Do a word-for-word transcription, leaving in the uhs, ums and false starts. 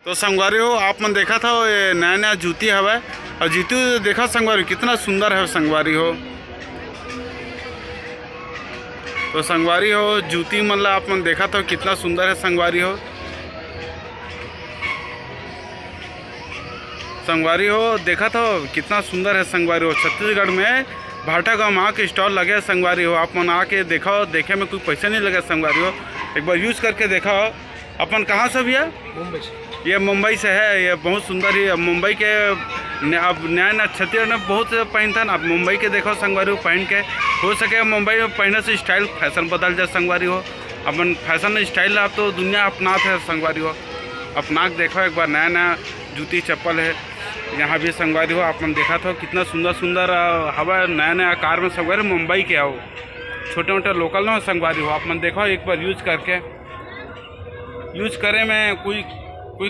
तो संगवारी हो, आप मन देखत हव, ये नया नया जूती हवय, अउ जूती देखत संगवारी हो, कितना सुंदर है संगवारी हो। तो संगवारी हो, जूती मन ला आप मन देखत हव, कितना सुंदर है संगवारी हो। संगवारी हो, देखत हव, कितना सुंदर है संगवारी हो। छत्तीसगढ़ में भाटा गांव में आके स्टॉल लगे है संगवारी हो, आप मन आके देखो, देखे में कोई पैसा नहीं लगे संगवारी हो, एक बार यूज करके देखो। अपन कहाँ से भैया? मुंबई से। ये मुंबई से है, ये बहुत सुंदर ही। अब मुंबई के न-, अब नया नया छत्तीसगढ़ में बहुत से पहनथन। अब मुंबई के देखो संगवारी हो पहन के, हो सके मुंबई में पहने से स्टाइल फैशन बदल जाए संगवारी हो। अपन फैशन स्टाइल आप तो दुनिया अपनात है संगवारी हो, अपना के देखो एक बार, नया नया जूती चप्पल है यहाँ भी संगवारी हो। आप मन देखत हो कितना सुंदर सुंदर अ, हवा नया नया आकार में संगवारी हो, मुंबई के आओ, छोटे मोटे लोकल ना संगवारी हो। आप मन देखो एक बार यूज करके, यूज करे में कोई कोई